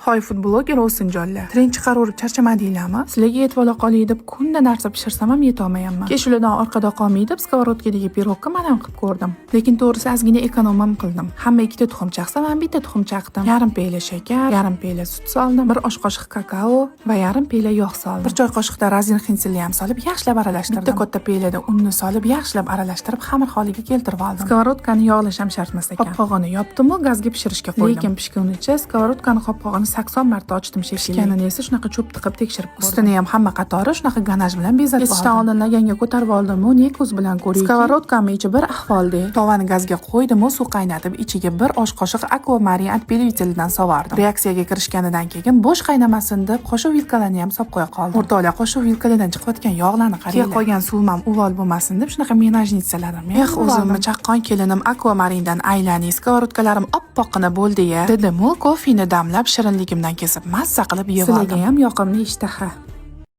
Hoy, food bloger o'sinjonlar, trend chiqaraverib charchamadinglarmi? Sizlarga yetib ola qolay deb kunda narsa pishirsam ham yetolmayapman. Keshulardan orqada qolmay deb сковородка dagi pirogni man ham qilib ko'rdim. Lekin to'g'risi, ozgina эконом ham qildim. Hamma ikkita tuxum chaqsa, man bitta tuxum chaqdim. Yarim piyola shakar, yarim piyola sut soldim, 1 osh qoshiq kakao va yarim piyola yog' soldim. 1 choy qoshiqda Razin Hinselni ham solib, yaxshilab aralashtirdim. Bitta katta piyolada unni solib, yaxshilab aralashtirib, xamir holiga keltirib oldim. Сковородка ni yog'lash ham shart emas ekan. Qopqog'ini yopdim-u, gazga pishirishga qo'ydim. Lekin pishgunicha сковородка ni qopqog'ini 80 marta ochdim shekilli. Pishganini esa shunaqa cho'p tiqib tekshirib ko'rdim. Ustini ham hamma qatori shunaqa ganaj bilan bezatib oldim. Kesishdan oldin laganga ko'tarib oldim-u, ne ko'z bilan ko'rayki, сковородка mni ichi bir ahvolda. Tovani gazga qo'ydim-u, suv qaynatib, ichiga 1 osh qoshiq Aquamarin отбеливатель dan sovardim. Reaksiyaga kirishganidan keyin bo'sh qaynamasin deb qoshiq vilkalarni ham solib qo'ya qoldim. O'rtoqlar, qoshiq vilkalardan chiqayotgan yog'larni qaranglar. Keyin qolgan suvim ham uvol bo'lmasin deb shunaqa ножница larim. Eh, o'zimni chaqqon kelinim Aquamarindan aylaning, сковородка larim oppoqqina bo'ldi ya, dedim-u, kofeni damlab, shirinligimdan kesib, mazza qilib yeb oldim. Sizlarga ham yoqimli ishtaha.